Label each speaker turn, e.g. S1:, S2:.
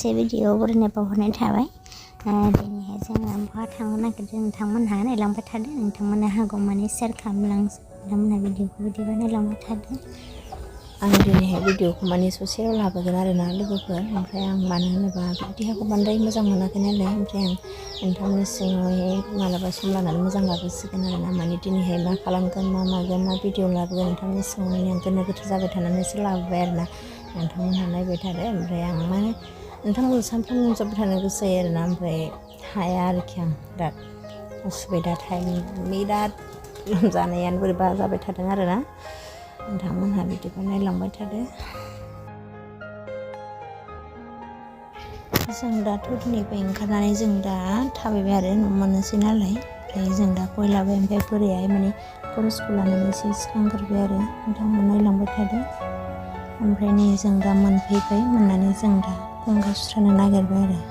S1: मोनसे भिडिअ बरायनाय बावहरनाय थाबाय। दिनैहाय जोङो बहा थांनो नागिरदों नोंथांमोनहा नायलांबाय थादों। नोंथांमोनहा हागौमानि शेयार खालामलांना भिडिअखौ बिदि नायलांबाय थादों। आं दिनैहाय भिडिअखौ माने ससेयाव लाबोगोन आरोना लोगोफोर। ओमफ्राय आं मानो होनोबा देहाखौ बांद्राय मोजां मोनाखै नालाय, ओमफ्राय आं नोंथांमोननि सिगाङावहाय मालाबा सम लानानै मोजां लाबोसिगोन आरोना। माने दिनैहाय मा खालामगोन मा मागोन मा भिडिअ लाबोगोन नोंथांमोननि सिगाङाव आं गोनो गोथो जाबाय थानानैसो लाबोबाय आरोना। नोंथांमोनहा नायबाय थादो। ओमफ्राय आं माने नोंथांमोनखौ सानफ्रामबो नुजाबाय थानो गोसो जायो आरोना। ओमफ्राय हाया आरोखि आं बिराद उसुबिदा टाइम बिराद लोमजानायानो बोरैबा जाबाय थादों आरोना। नोंथांमोनहा बिदिबा नायलांबाय थादो। जों दाथ' दिनैबो ओंखारनानै जों दा थाबायबाय आरो न' मोननोसै नालाय। ओमफ्राय जों दा गयलाबाय। ओमफ्राय बोरायाहाय माने खरसखौ लानानै एसे सिगांग्रोबाय आरो नोंथांमोन नायलांबाय थादो। ओमफ्राय नै जों दा मोनफैबाय। मोननानै जों दा गंगा सुस्रानो नागिरबाय आरो।